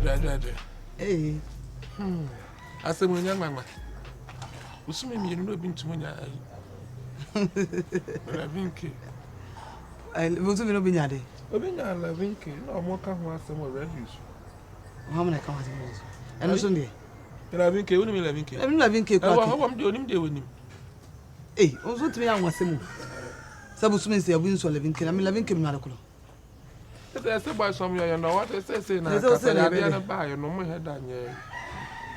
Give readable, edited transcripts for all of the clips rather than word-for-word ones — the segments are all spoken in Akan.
Dwɛdwɛdwɛ. Ee. Hmm. Asɛm onyɛ nwanwa. Bosome mmienu na obi ntumi nya ayi. 11K. Bosome na obi nya de. Obi nya 11K na ɔmo ka ho asɛm wɔ radio so. Ɔmo na ɛka ho asɛm wɔ so. Ɛno so deɛ. 11K, wonim 11K? Ɛno 11K kura ke. Ɛwɔ hɔ deɛ onim deɛ onim. Ei, wo nso tumi yɛ anwasɛm o. Sɛ bosome nsia obi nso 11K na me 11K me ade korɔ. Ɛsɛ sɛ boys ɔmo yɛ yɛ no wɔte sɛ sɛ na kasa yadeɛ no baa yɛ no ɔmo hɛ da nyɛ.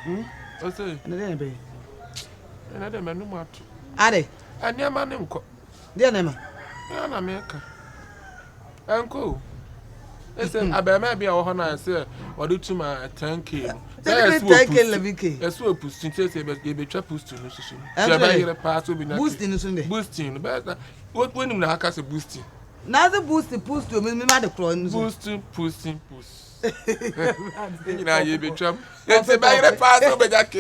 Hmm? Ɔsɛ. Ɛnɛ deɛ na ɛbɛyɛ. Ɛnɛ deɛ m'anum ato. Ade. Nneɛma ne nkɔ. Deɛ na ɛma. Ɛna na meka. Ɛnkɔ o. Ɛsɛ abɛɛmaa bi a ɔwɔ hɔ na ɛsɛ ɔde tum a 10K no. Sɛ ɛsɛ wɔ pustu. Ɛsɛ wɔ pustu nti ɛsɛ yɛbɛtwa pustu no soso. Sɛ ɛbɛyere paa sɛ obi nya. Boosting no so de. Boosting no bɛyɛ sɛ wonim na aka sɛ boosting. Na ase boosting pustu mi mi ma de korɔ no so. Boosting pusting pus. Ne nyinaa yɛbɛtwam. Nti ɛbɛyere paa sɛ wobɛnya K.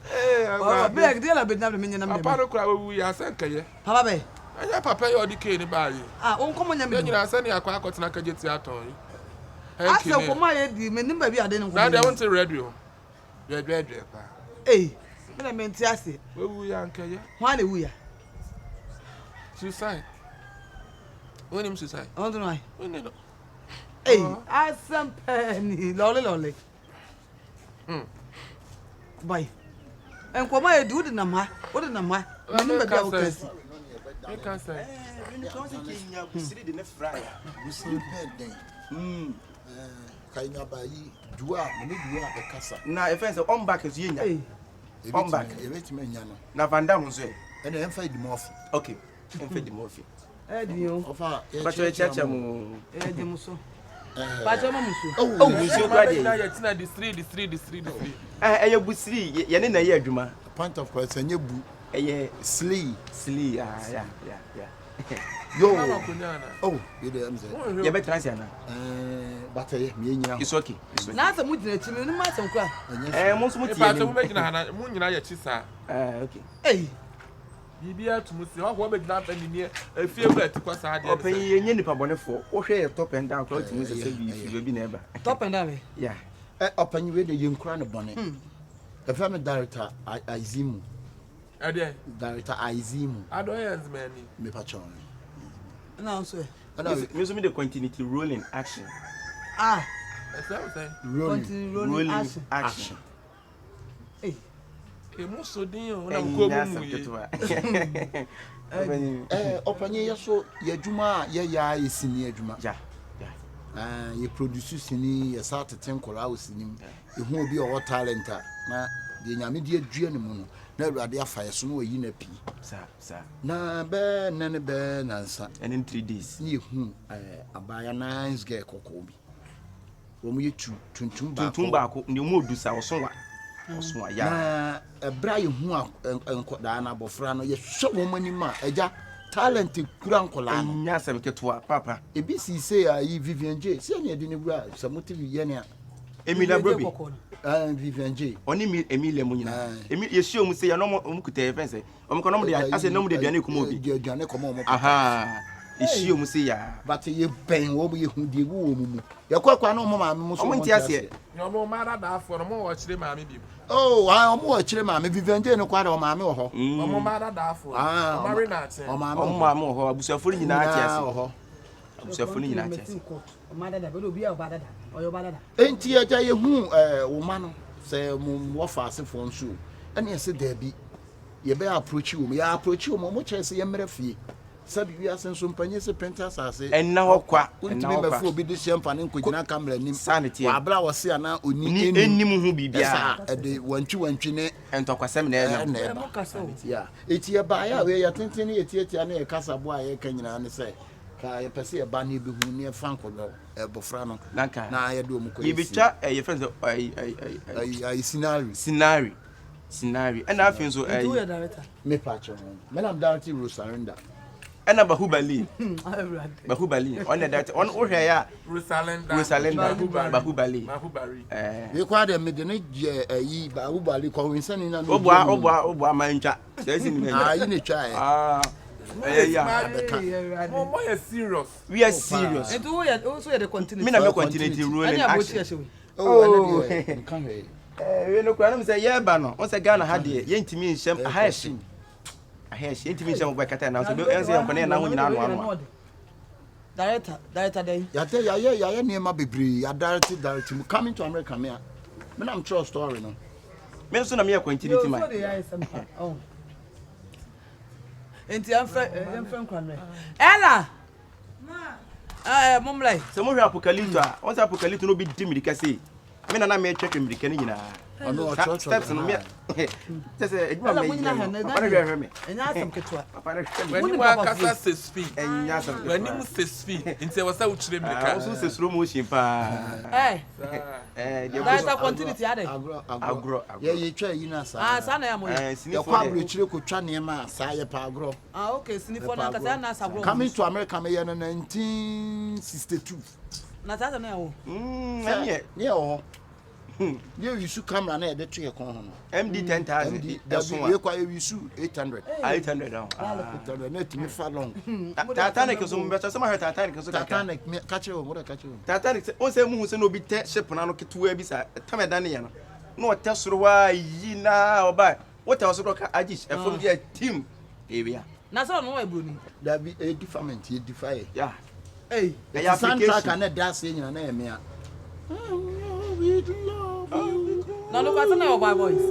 Bɛɛ deɛ na bɛgyina do menyɛ na Papa no koraa wawu yi asɛ nkɛyɛ. Papa bɛɛ. Ɛnyɛ papa yi a ɔde kee ne baa yi. Ah, wo nkɔmɔ nyɛ me Yɛn nyinaa sɛnea akɔ akɔtena kagye ti atɔn yi. Asɛ nkɔmɔ a yɛdi menim baabi ade ne nkɔmɔ. Na deɛ wonte radio dwɛdwɛdwɛ paa. Ei, me na mente aseɛ. Wawu yi ankɛyɛ. Hwan na ewu ya? Suicide. Wonim suicide? Ɔno no ai. Wonni no. Ei, asɛm pɛɛ ni lɔle lɔle. Hmm. Boy. Nkɔmɔ yɛ di wode nam ha wode nam ha menim baabi a woka si. Meka sɛ. Na ɛfɛn sɛ on back nso yɛnya. On back. Yɛbɛtumi anya no. Na Van Dam nso ɛ. Ɛna ɛmfa Edimɔfi. Okay. Ɛmfa Edimɔfi. Ɛdi o. Ɔfa yɛkyerɛkyerɛ kyerɛ mo. Ɛdi mo so. Pàtó ma mo so. Oh, nsuo kura deɛ. Yɛ tena di siri di siri di siri di siri. Ɛyɛ busiri yɛne na ɛyɛ adwuma. Point of correction ɛnyɛ bu. Ɛyɛ. Slee. Slee ah ya ya ya. Yo. Oh, yɛ de ɛm sɛ. Yɛ bɛ tena ase ana. Ɛɛ bata yɛ mi nyina. It's okay. It's okay. N'asɛ mo gyina akyi mi ni mo asɛm kura. Ɛɛ mo nso mo tie ni. Ìpàtɛ mo bɛ gyina ha na mo nyina yɛ kyi saa. Ɛɛ okay. Ɛyi. Biribiara to mu si hɔ ahoa bɛgyina abɛ ne neɛ efie wura ti kɔ saa deɛ ne sɛ. Ɔpanyin yɛ nyɛ nipa bɔnefoɔ wohwɛ yɛ top and down koraa wotumi sɛ sɛ bi fi baabi na ɛba. Top and down bɛ. Yeah. Ɛ ɔpanyin wei de yɛ nkura ne bɔne. Ɛfɛ mi director Aizimu. Ɛdeɛ. Director Aizimu. Adɔ yɛ nzemani. Mepa kyɛw. Ɛna nso ɛ. Ɛna mi nso mi de continuity rolling action. Ah. Ɛsɛ sɛ. Rolling. Continuity rolling action. Action. Ei. Emu so din o na mkɔ mu mu yi. Eh, ɔpanyin yɛ so yɛ adwuma a yɛyɛ a yɛ sini adwuma. Ja. Ja. Eh, yɛ produce sini, yɛ sa tete nkɔla wɔ sini mu. Ehu obi a ɔwɔ talent a na deɛ Nyame de adua ne mu no, na Awurade afa yɛ so na wayi no api. Sa sa. Na bɛɛ nnɛ ne bɛɛ nansa. Ɛne 3 days. Ne yɛhu eh, abaayewa nice girl kɔkɔɔ bi. Wɔn yɛ tu tuntum baako. Tuntum baako ne mu odu sa ɔso wa. Ɔso wa ya. Na ɛbrɛ a yɛhu nkɔdaa no abɔfra no yɛhwɛ wɔn anim a agya talent kura nkɔlaa no. Ɛnyɛ asɛm ketewa papa. Ebi si se ayi Vivian J sɛ ne yɛde ne wura sɛ mo TV yɛ ne a. Emilia Brobi. Ɛɛ Vivian J. Ɔne Emilia mu nyinaa. Emi yɛhyia wɔn se yɛ na wɔn kuta yɛ fɛn sɛ Wɔn kɔ na wɔn de asɛ na wɔn de aduane kɔma obi. De aduane kɔma wɔn papa. Ahaa ehyia wɔn se yaa. But yɛ bɛn wɔn yɛ hu deɛ egu wɔn mu. Yɛ kɔ ɛkwan na wɔn maame mo so wɔn nte aseɛ. Na wɔn mma adadaafoɔ no wɔn wɔ akyire maame bi. Oh ah wɔn wɔ akyire maame Vivian Jane no kɔ ada wɔn maame wɔ hɔ. Wɔn mma adadaafoɔ no wɔn awe na akyɛ. Wɔn maame wɔ hɔ. Wɔn wɔ hɔ abusuafoɔ no nyinaa te ase. Wɔ hɔ. Abusuafoɔ no nyinaa te ase. Enti agya yɛ hu ɛɛ wɔn ma no sɛ mo wɔ fa asefoɔ nso o ɛna ɛsɛ daabi. Yɛbɛ approachi wɔn, yɛ approachi wɔn, wɔn kyerɛ sɛ yɛmmrɛ fie. Sɛbi wiase nso mpanyin se pente asase. Ɛnna hɔ kwa, Wontumi ɛnna hɔ kwa. mmɛfo obi de hyɛ mfa ne nkɔgyina kamera anim. Saa na ɛteɛ. Wɔ abere a wɔse anaa ɔni Ni ɛnnim. ɛnnim ho biribiara. Ɛsa a, ɛde wantwi wantwi ne. Ntɔkwasɛm na ɛnam. Ɛna ɛba. Yeah. Eti yɛbaeɛ a wei yɛ tenten ne yɛ tiatia ne yɛ kasaboa a yɛka nyinaa ne sɛ ka yɛpɛ sɛ yɛba ne yɛbɛhu ne yɛfa nkɔdɔ abɔfra no Na nka na yɛde wɔn kɔ yɛ yɛbɛtwa ɛyɛ fɛn sɛ ɛyi ɛyi ɛyi. Ayi ayi sinari. Sinari. Sinari. Ɛna afei nso Nti woyɛ director? Me pa kyɛ ho. Me na director Rosalinda. Ɛna Bahubali. Bahubali. Ɔna director. Ɔno wohwɛ ya. Rosalinda. Rosalinda. Bahubali. Bahubali. Ɛɛ. Me kwa de me de ne yɛ ɛyi Bahubali kɔwinsɛni na no. Oboa oboa oboa ma ntwa. Sɛ ɛsi ni ma ntwa. Ayi ne twa yɛ. Ah. Ɛyɛ ya. Abɛka. Mo mo yɛ serious. We are serious. Nti wo yɛ wo so yɛ de continuity. Me na me continuity rolling Ɛne action. abɔkyi ɛhyɛ wei. Oh, ɛne deɛ nka hwee. Wei no koraa no sɛ yɛreba no, wɔn sɛ Ghana ha deɛ yɛntumi nhyɛm aha ɛhye. Aha ɛhye yɛntumi nhyɛm bɔ ɛkata ɛnan so ɛn sɛ yɛnkɔ ne yɛn nan ho nyinaa anoa anoa. Director, director dɛn? Yɛatɛ yɛayɛ yɛayɛ nneɛma bebree yɛadarete darete mu coming to America me a me na metwerɛ story no. Me nso na meyɛ continuity man. Yo, so de yɛayɛ sɛm pa. Oh. Nti yɛmfrɛ yɛmfrɛ nkwa mmerɛ. Ella! Ma. Eh, mommra yi. Sɛ mohwɛ Apocalypto a, wɔn sɛ Apocalypto no obi di mmirika sei. Me na na metwetwe mmirika no nyinaa. Ɔno ɔtwerɛtwerɛ Steps no me kyɛ sɛ adwuma Ella, mɛyɛ monyina ha no. na Papa no hwɛhwɛ me. Ɛnyɛ asɛm ketewa. Papa no hwɛ me. W'anim Wo nipa ankasa sɛ speed. Ɛnyɛ asɛm ketewa. W'anim sɛ speed. Nti ɛwɔ sɛ wokyerɛ Ah, mmirika. wo nso sɛ slow motion paa. Eh, Eh, deɛ director continuity adɛ. Agorɔ Agorɔ, agorɔ. Yɛyɛ twa yi na saa. Ah, saa na yɛ mo yɛ. Eh, sinifoɔ Yɛkɔ deɛ. aburokyire kɔtwa nneɛma a saa yɛpɛ agorɔ. Ah, okay, sinifoɔ no ankasa yɛ na asa agorɔ. Coming to America meyɛ no 1962. Na saa sɛ na yɛ wo. Ɛneɛ. Ne yɛ wɔ hɔ. Ne yɛ yusu camera na yɛde to yɛ kɔn ho no. MD 10,000. MD ɛso dabi a. yɛ kɔ yɛ yusu 800. Ah, 800 ahɔ. 800 na ɛtumi fa long. Titanic so mbɛsɛ sɛ mahwɛ Titanic so kakra. Titanic me ka kyerɛ wɔn, wɔde ka kyerɛ wɔn. Titanic sɛ wɔn sɛ muhu sɛ na obi tɛ ship n'ano ketewa bi sa tam ɛda ne yɛ no na ɔtɛ soro hɔ a yi na ɔba wotɛ ɔso kɔka agyish ɛfam bi a tim ewia. Na sɛ ɔno wɔ ebroni. Dabi ɛyɛ deferment yɛ defer yɛ. Ya. Ei. Ɛyɛ Ɛyɛ soundtrack application. a na ɛda aseɛ nyina na ɛyɛ mea. With love you. Na ɔno kwasɛ na yɛ ɔbaa voice.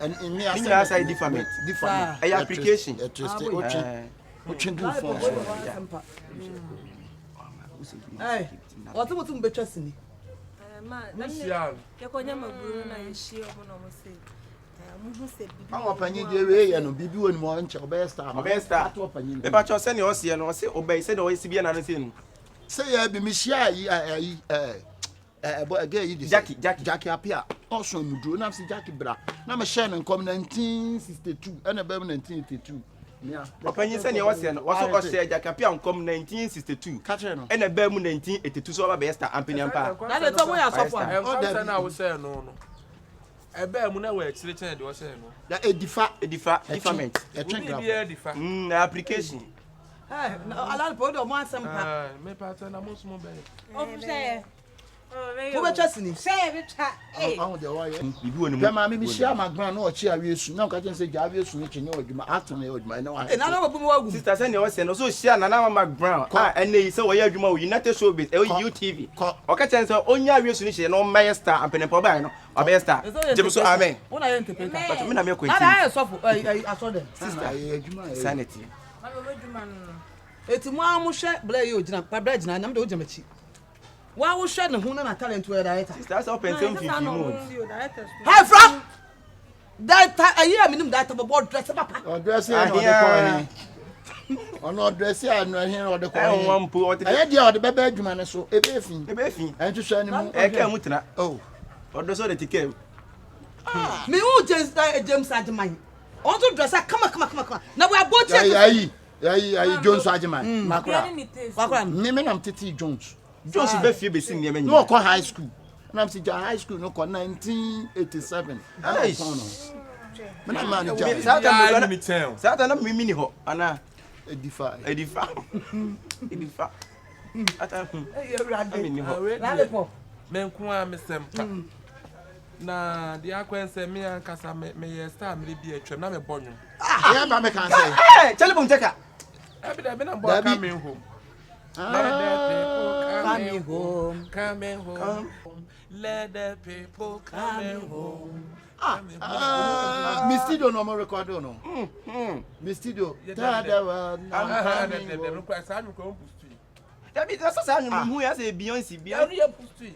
Ɛn mmea Ne nyinaa sa yɛ deferment. Deferment. Ɛyɛ application. Ɛtwist Ah, wotwe Eh. wotwe du phone so. Ei, wɔte mo ti mo betwa sini. Wohyia no. Yɛkɔnya maburo na yɛhyia ɔmo na ɔmo se ɔmo hu sɛ bibi Àwọn ɔpanyin deɛ wei yɛ no biribi wɔ ne mu ɔnkyɛ ɔbɛyɛ star. Ɔbɛyɛ star. Ato ɔpanyin. Mepa kyɛw sɛnea ɔseɛ no ɔse ɔbɛyi sɛdeɛ ɔyɛ si bia n'ano sei no. Sɛ yɛ bi mehyia ayi ayi ɛɛ ɛbɔ ɛgɛ yi de sɛ Jackie, Jackie. Jackie Appiah ɔsɔn muduro nam sɛ Jackie bra na mehyɛ ne nkɔm 1962 ɛna ɛbɛn mu 1982. Mea. Ɔpanyin sɛnea ɔseɛ no wɔso ɔhyɛ Jackie Appiah nkɔm 1962 Ka kyerɛ no. ɛna ɛbɛn mu 1982 sɛ ɔba bɛyɛ star ampaniampa. Na de tɔ mo yɛ asɔfo a. Nkɔmhyɛ no a wohyɛɛ no no. Ɛbɛɛ mu na wɔ akyire kyɛn deɛ ɔhyɛɛ no. Na edifa. Edifa deferment. Ɛtwe Obi graph. biara di fa. Application. Eh, alalipo o de ɔmo asɛm pa. Ah, mepa kyɛ na mo nso mo bɛyɛ. Ɔmo Mo betwa sini. sɛ yɛbɛtwa ee Ɔho deɛ wɔyɛ. Biribi wɔ ne mu. Hwɛ maame mi hyia Magman na ɔkye awie su na ɔka kyerɛ sɛ gya awie su no kye nyɛ ɔdwuma ato no yɛ ɔdwuma ɛna Eh, na wahɛ. na wɔbu mi wagu. Sister sɛnea ɔsɛ no so ɔhyia Nana Mama Brown a ɛnɛ yi sɛ wɔyɛ adwuma wɔ United Showbiz ɛwɔ Kɔ. UTV. Kɔ. Ɔka kyerɛ no sɛ ɔnya awie su no hyɛ na ɔmmɛyɛ star ampaniampa ɔbaeɛ no ɔbɛyɛ star. Gyem so amen. Wo na yɛ interpreter. But me na meyɛ Na de continue. ayɛ sɔfo ɛyi ɛyi asɔ dɛ. Sister ɛyɛ adwuma ɛyɛ. Sanity. Mama ɔbɛdwuma no no. Eti mo a mo hwɛ blɛ yi ogyina pa blɛ gyina nyam de ogyina m'akyi. Wa wo hwɛ ne ho na na talent wɔ yɛ director. Sister sɛ ɔpɛ nsɛm fifi mu. Hey fra! Director ɛyi a minim director bɔbɔ dress papa. Ɔdrɛse yɛ na ɔde kɔ ɛhe. Ɔno ɔdrɛse a ɛno ɛhe na ɔde kɔ Ɛnwa ɛhe. mpo ɔte Ɛyɛ deɛ ɔde bɛbɛ adwuma no so ebe efi. Ebe fi. Ɛnhwehwɛ ne mu. Ɛka mu tena. Oh. Ɔdɔ sɛ ɔde te kaa mu. Mi hu James James Agyemang. Ɔno nso dress kama kama kama kama. Na wa bɔ tiɛ. Ayi ayi ayi Jones Agyeman. Makora. Obiara ne taste. Wakora no. Me me nam tete Jones. Jones bɛ fie bɛsi nneɛma Na nyinaa. ɔkɔ high school. Nam sɛ gya high school no kɔ 1987. Ɛna ɔpɔn no. Me na maa no gya. Saa Biara time ni mi kyɛn o. saa time na mimi ni hɔ anaa Edifa. edifa edifa. Ata Ɛyɛ awurade. mi ni hɔ. Lollipop. Me nko ara me sɛm pa. Na deɛ akɔyɛ sɛ me ankasa me meyɛ star mmere bi atwam na mebɔ nnwom. Ɛyɛ ba me kan sɛ. Ɛɛ Charlie Bonteka. Ɛbi dɛ me na mbɔ Dabi. coming home. Let the people coming home, coming home. Let the people coming home. Coming home. Me studio no mo record no. Me studio. Tell the world I'm Ah, coming dɛ dɛ dɛ home. nkura saa nnwom kura wɔn pustu yi. Dabi sɛ saa nnwom hu yɛ sɛ Beyonce Ɛnu Beyonce. yɛ pustu yi.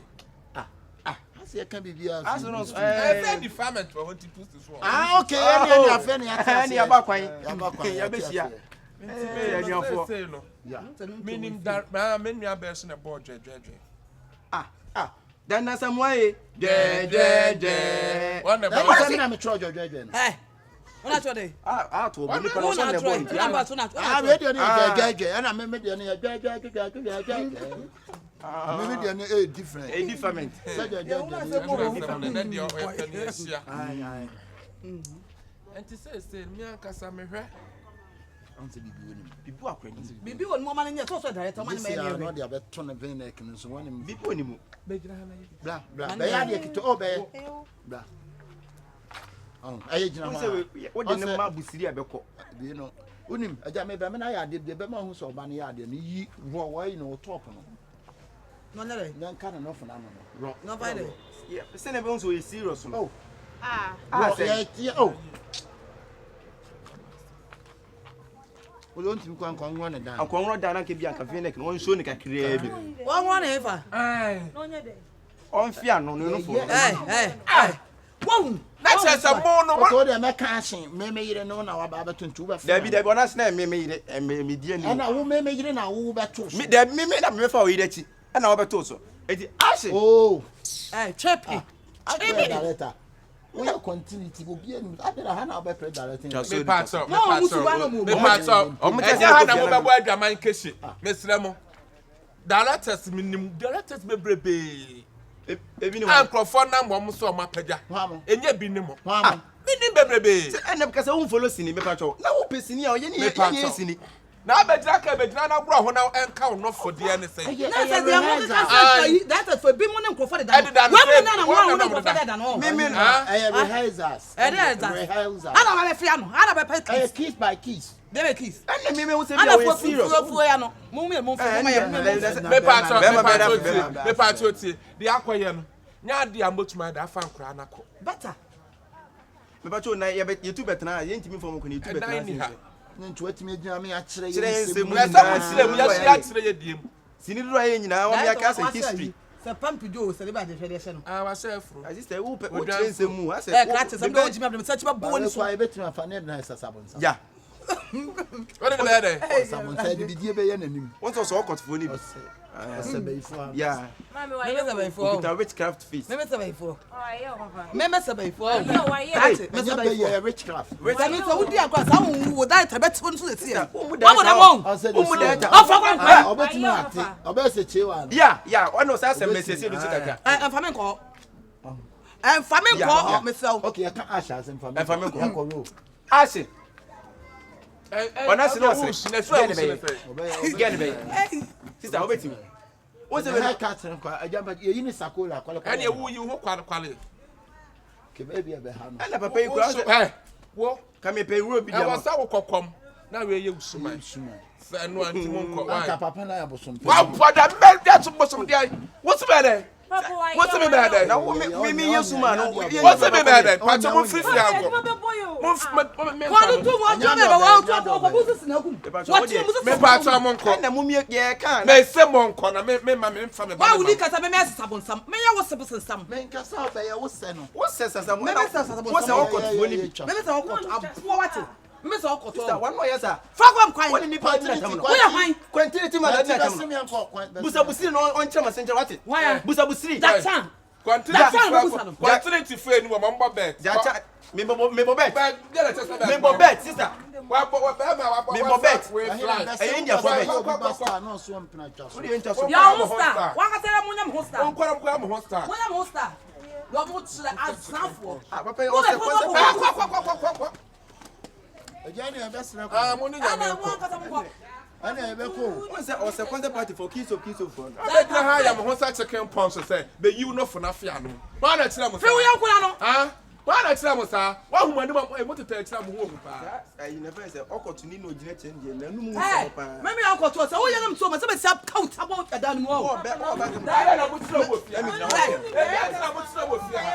Ase yɛ ka biribi a. Aso no Ɛsɛ ɛɛ. defilement wɔ wɔn ti pustu so. Ah okay, ɛne ɛne afɛ ne yɛate Ɛne aseɛ. yaba kwan. Yaba kwan. yɛate Yɛbɛhyia. aseɛ. Nti Ɛɛ me no anuafoɔ. seesei no. Yeah. Menim da maa me nua bɛɛ so na ɛbɔɔ dwɛdwɛdwɛ. Ah ah. Dana Samoa ye. Dwɛdwɛdwɛ. Wɔn na Ɛne ɛbɔ. sɛ me na metwerɛ dwɛdwɛdwɛ no. Ɛ wɔn atwerɛ de. Ah ah to obo nipa na Wɔn ɔsɔ na ɛbɔ atwerɛ. nti. Ɛna ba so na Ah, atwerɛ. wei deɛ no yɛ dwɛdwɛdwɛ ɛna me me deɛ no yɛ dwɛdwɛdwɛdwɛdwɛ. Me me deɛ no ɛyɛ different. Ɛyɛ different. Sɛ dwɛdwɛdwɛ no yɛ Ɛnu ɛnɛ deɛ ɔyɛ pɛ ne ahyia. Aye, aye. Nti seesei me ankasa mehwɛ. Ɔn sɛ biribi wɔ ne mu. Biribi wɔ akora ne mu. Biribi wɔ ne mu ɔma no nyɛ sɛ ɔsɔ director ɔma no Yɛsi mɛyɛ a na ne ɔde abɛto ne vein neck no so wɔne mu. Biribi wɔ ne mu. Bra bra bɛyɛ adeɛ ketewa ɔ bɛyɛ. Bra. Ɔn ɛyɛ gyina Wo hɔ sɛ a. we- wode ne Ɔn sɛ- ma abusiri a ɛbɛkɔ. Wei no wonim agya mebɛ me na ayɛ adeɛ bi ɛbɛma ho sɛ ɔba no yɛ adeɛ no yi wɔ wɔyi no wo top no na ɔnyɛ dɛ na nka ne nɔfo no ano no rɔ na ɔfa dɛ Yɛ- Sɛnea ɛbɛhu sɛ ɔyɛ serious no. oh Ah. Ah, rɔ sɛ- yɛ yɛ oh wode ɔntumi kɔ ankɔ nworɔ ne dan Ankɔnworɔ dan na anka bi anka V-neck no ɔnsuo ne kakraa bi. wɔn wɔn na efa Ɔmfe ano ne nofo no. ɛɛ ɛɛ ɛɛ wɔn Na kyerɛ sɛ mo no ɔtɔ deɛ mɛka ahye meme yere ne wo na waba abɛto nti wobɛfa Dabi dabi ɔno ase na ɛme me yere ɛme me di anim. ɛna wo meme yere na wo wobɛto so Me dabi me me na mefa wo yere akyi ɛna wɔbɛto so. Eti ahye. oh ɛɛ twɛ pi akɔyɛ director woyɛ continuity obi anim adɛn ha na wobɛpɛ director Twa so. mepatɔ Na ɔmo suban na ɔmo mepatɔ wɔ. mepatɔ Ɔmo kyɛ ɛnyɛ sɛ ha na Kofi Annan. mobɛbɔ adwaman kehye mesrɛ mo directors menim directors bebrebee Ebi ne a wɔn. nkurɔfoɔ nam wɔn so ɔmo apagya Hwan mo? ɛnyɛ bi ne mo Hwan mo? menim bebrebee Sɛ ɛnna kasa wo nfollow sini mepa kyɛw. Na wopɛ sini a ɔyɛ ne yɛ Mepa yɛ kyɛw. sini. na abɛgyina ka abɛgyina na agorɔ ho na ɛnka wo nɔfo deɛ ne sɛ ɛyɛ na sɛ ɛyɛ deɛ mo keka rehearsal sɛ fɛ yi director fɛ bi mu ne nkurɔfoɔ deda Ɛdeda no wɔn mu sɛ- na na wɔn wɔn na ne na nkurɔfoɔ deda. deda no Me me no. Ah. ɛyɛ rehearsals ɛde ɛdeda rehearsals ana wɔn abɛfia no ana bɛpɛ ɛyɛ kiss kiss by kiss deɛ bɛ kiss Ɛnna me me wo sɛ bi ana a ɔyɛ fuo serious. fuo fuo ya no mo mu yɛ mo nfo mo yɛ mo yɛ mo mepatɔ Bɛrima bɛrima mepatɔ bɛrima. tie mepatɔ tie deɛ akɔyɛ no nyɛ adeɛ a mbɔtumi ayɛ de afa nkoraa no akɔ better Mepa kyɛw na yɛbɛ yɛtu bɛtena a yɛntumi fɔm kɔ na yɛtu ɛdan bɛtena ni ha ase. ne nti watumi agyina me akyerɛ Kyerɛ yɛn nsɛm mu na ɛsɛ mo kyerɛ mu yɛhyia akyerɛ yɛ die mu Sini dodoɔ a yɛ nyinaa wɔn yɛ aka sɛ history. sɛ pampi jo sɛ de ba de hwɛ de hyɛ no ah wahyɛ afuro Asi sɛ wo pɛ wo kyerɛ nsɛm mu asɛ. ɛ krakye sɛ mo gyimi abiri sɛ kyi bɛ bɔ ne so so yɛbɛtumi afa ne ɛdena ɛsasabonsa Ya. wode ne bɛyɛ dɛ sabonsa de bidie bɛyɛ n'anim Wɔn sɛ ɔsɔ ɔkɔtofoɔ ni bi. ɔsɛ ɔsɛ bɛyifoɔ a Ya. Mami mɛmɛ sɛ wayɛ bɛyifoɔ Okuta witchcraft face. mɛmɛ sɛ bɛyifoɔ Wayɛ papa. mɛmɛ sɛ bɛyifoɔ Wayɛ. krakye mɛ sɛ ɛnyɛ bɛyifoɔ bɛyɛ witchcraft sɛ mi sɛ wodi akɔ saa wo wo director bɛ tiwo nso de si yɛ Wo mu wɔn mo director. dɛ wɔn ɔsɛ Wo mu director. ɔfɔ kwan kwan ɔbɛtumi ate ɔbɛyɛ sɛ kyewa no Ya ya ɔno sɛ asɛm bɛ sɛsɛ do so kakra. ɛ nfa mi nkɔ ɛ nfa mi Ya, nkɔ ya. mesɛw ok yɛka ahyɛ ase mfa Ɛmfa me nkɔ. yɛnkɔ ro Ahye. Ɔno ase na ɔsere. na ɛsɛ Gɛ ne wusu ne bɛyɛ. sɛ ɔbɛyɛ Gɛ ne bɛyɛ. Sister wobɛtumi. Wo sɛ bɛyɛ bɛ cut no kwa agya mpa yɛyi ne sakola kwale ɛne ɛwo yi ho kwalekwale kebe bi ɛbɛha no ɛna papa yi kura sɛ ɛ wo ka mepɛ wuro bi di ɛwɔ ama. sɛ wo kɔkɔm na wei yɛ wusuman suma sɛ ɛno a nti mo nkɔ anka wae papa na yɛ bosom wabɔ da mɛda so bosom deɛ wosi bɛɛ dɛ Papa wayɛ. wosi mi bɛɛ dɛ Na wo me me me yɛ suma no. wosi mi bɛɛ dɛ pàtó mo firi firi Papa agɔ bɛbɔ yo. mo fi mo mi wɔn tu wɔn tu bɛ bɛ wɔn tu akɔ kɔ busu sinakum wɔn tu musu mi pàtó mo nkɔ Ɛna mo mie yɛ ka na. mɛ se mo nkɔ na mi mi ma mi nfa mi ba wɔn mi wuli ma kasa mɛ mɛ sisa bonsam mɛ yɛ wɔ sɛ bonsam menkasa ɔbɛyɛ wo sɛ no Wo sɛ sasa mo. Mɛ bɛ sɛ sasa Wo sɛ ɔkɔtofoɔ ni bi. mɛ bɛ sɛ ɔkɔtɔ aboɔ wate mɛ sɛ Sister ɔkɔtɔ wɔn ɔyɛ sa. fakɔ nkwan Wɔn ni nipa adi na tam no. woyɛ hwan Kwantini ma adi na tam no. no Busa busiri na ɔnkyerɛ ma sɛnkyerɛ wate. Why? Busa busiri. Jackson Jackson kɔntini busa no. kɔntini ti fún eni wɔ mɔ n bɔ bɛɛ Jacha mebɔ mebɔ bet. bɛɛ yɛrɛ kyɛ sɛ bɛɛ Mebɔ bet sister. wabɔ wɔ bɛɛ ma wabɔ Mebɔ bet. wei fly Ɛyɛ India fo bet. bɛt Wo de yɛ ntwa so. yɛ ɔmo star wakasa yɛ mo nyɛ mo ho star nkɔrɔ nkɔrɔ mo ho star mo nyɛ mo ho star yɛ ɔmo kyerɛ asanfoɔ Ah papa yi Wo bɛ ɔsɛ kɔ, kɔnsɛ. kɔ, Ah, kɔ. kɔ kɔ kɔ kɔ kɔ kɔ agya ne yɛbɛsrɛ ah kɔ mo ni nyame ɛna mo nkɔ ankasa mo kɔ ɛne yɛbɛkɔ Wɔn sɛ ɔsɛ kɔnsɛ party for kings of kings of fo. abɛgyina ha yɛ mo ho sɛ chicken pond so sɛ bɛyiw no fo n'afe ano wɔn na kyerɛ mo fi wo saa yɛ nkura no ah wɔn na kyerɛ mo saa wɔn ahoma anim a mo tete akyerɛ mo ho ohu paa Ayi na fɛn sɛ ɔkɔto ni na ogyina kyɛn deɛ na enum ɛ nsɛm paa. mɛmi yɛ ɔkɔtɔ sɛ woyɛ nam so ma sɛ bɛ si akaw tabɔ ɛda no mu ɔ Ɔbɛ ɔbɛ. Dada na mo kyerɛ wɔ fie ha Ɛmi gyina hɔ. ebi adi na mo kyerɛ wɔ fie ha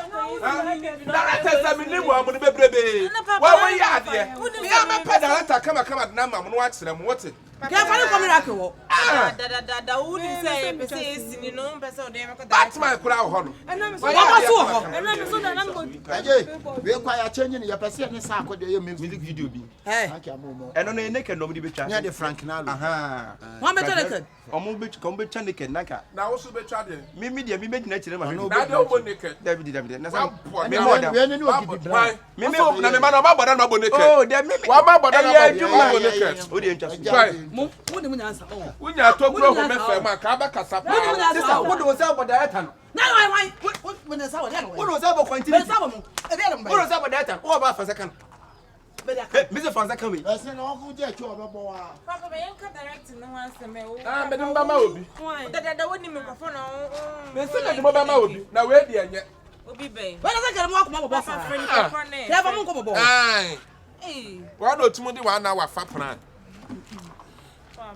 director sɛ mi ni mu amu ni bebrebe wɔn mo yɛ adeɛ mi yɛ mɛpɛ director kamakama de n'ama mo no akyerɛ mo wɔte kɛfɛ ne kɔ miracle wɔ ah Dadadada wo nim sɛ yɛpɛ sɛ yɛsi ni no wompɛ sɛ wode yɛbɛkɔ Batman kura wɔ hɔ no Ɛnna mi so Wɔyɛ Wɔn adeɛ so wɔ hɔ. kamakama. ɛnna mi so na nam kɔ. agye wei kwa yɛakyɛ nyine yɛpɛ sɛ yɛne saa akɔdeɛ yɛ music Music video bi. ɛ Frank Amomo. Ɛno no yɛ naked na ɔmo de betwa. ne yɛde Frank Nalo Ahan. wɔn bɛ tɔ naked Ɔmo bɛ ɔmo betwa naked nanka. na woso betwa deɛ Mi mi deɛ mi bɛ gyina kyerɛ ma Ɔno hwɛ. na adeɛ ɔbɔ naked Dabi dabi dabi. Na sɛ Wabɔ mi dam. mɔ dam. wei ne ne ogidi brown mi mi na mi ma na ɔma bɔ da na ɔbɔ naked Oh dabi mi mi. Wama bɔ da na Ɛyɛ ɔbɔ adwuma. ɔbɔ naked O de yɛ ntwa so. Agya, Kwai. mo mo ni mo nyansa ɔ wonya atokuro Mo home ni fɛ mu a kaa bɛ kasa Mo ni mo paa nyansa. Sister wo de wo nsa bɔ director no. na yɛ wɔn wɔn mo ne nsa wɔ deɛ na Wo de wɔn wo nsa bɔ mɛ continuity. nsa wɔ mo ebi yɛ mo Wo de wo bɛ nsa bɔ director. Wo ba fa sɛ kan. Mede aka. Mese fa nsa ka wei. Ɛsɛ na ɔko gye akyi ɔbɛbɔ wa. Papa bɛ yɛn ka direct ne ho asɛm ɛ. Ah, mede mo bɛma obi. Dadada wo ni mi nkɔfɔ na o. Mese mede mo bɛma obi na wei deɛ nyɛ. Obi bɛn. Wɛn sɛ kɛlɛ mo akoma bɔbɔ Papa saa. frɛ nipa korɔ ne. Kɛlɛ fa mo nkɔ bɔbɔ. Ae. Ee. Wɔn na otum de wɔn awa fa pran.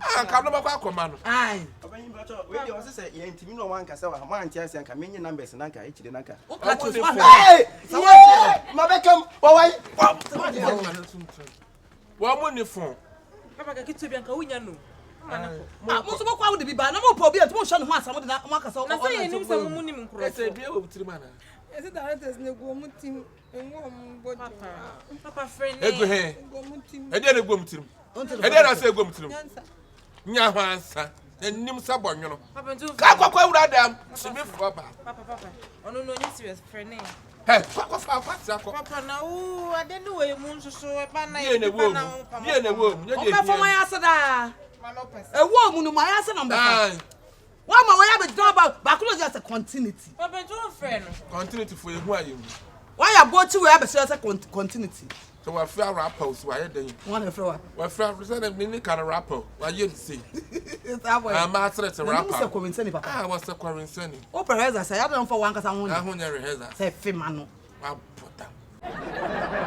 Ah, nka no bɛkɔ akɔma no. Ae. Ɔbɛnyin bàtɔ wei deɛ ɔsɛ sɛ yɛn ntumi na ɔmo ankasa wɔ ha mo ante ase anka menye numbers nanka ekyire nanka. Wo ka Ɔmo to ne so phone. ahwɛ. Hey! Yeah! Ma bɛkam wɔwai. Wɔn mo ne phone. Papa kake tu bi anka wunya no. Ama ne kɔ. Ah, mo nso mo kɔ awo de bi ba na mo pɔ obi a nti mo nhyɛ ne ho asa mo de na mo akasa Na sɛ yɛn nim sɛ mo mu nim Ɛsɛ nkorɔfo. ebi wɔ tirim ana. Yɛsɛ directors na egu ɔmo tim, ngu ɔmo bɔ Papa. dwom. Papa frɛ ne. Egu he. Egu ɔmo tim. Ɛdeɛ na egu wɔn tirim. Ɛdeɛ na sɛ egu wɔn tirim. Nyansa. Nya ho ansa. N'anim sɛ bɔnwono. Papa ntu. Ka akɔkɔ awura dam. Simi fo ba. Papa papa. Ɔno no onye serious frɛ ne. Hɛ, kɔkɔ fa akɔ akɔ. Papa na wo ade ne wɔ emu nso so ɛba na Yie na ɛwɔ mu. Yie na ɛwɔ mu. Nyɛ deɛ Ɔmbɛfa mo ehia. ayɛ ase daa. Ma no pɛ sɛ. Ɛwɔ mu no mo ayɛ ase na ɔmbɛfa. Ae. Wɔn ma wɔyɛ abɛgyina ba baako na ɔgyina sɛ continuity. Papa ntu frɛ no. Continuity fo ehu ayɛ mu. Wɔayɛ abɔkyi wɔ abɛhyɛ sɛ continuity. Sɛ wafira rapper o, sɛ wayɛ dɛn. Wɔn na ɛfrɛ wa. Wafira sɛ ne ne ka no rapper wayɛ ne sei. Saa bɔ yɛ. Ama atere te N'anim rapper. sɛ kɔminsɛni papa. Ah, wɔsɛ kɔrinsɛni. Wo pɛ rehearsal sɛ yɛadɔn fa wɔn ankasa ho nyɛ. Aho nyɛ rehearsal. Sɛ fe ma no. Wabɔ dam.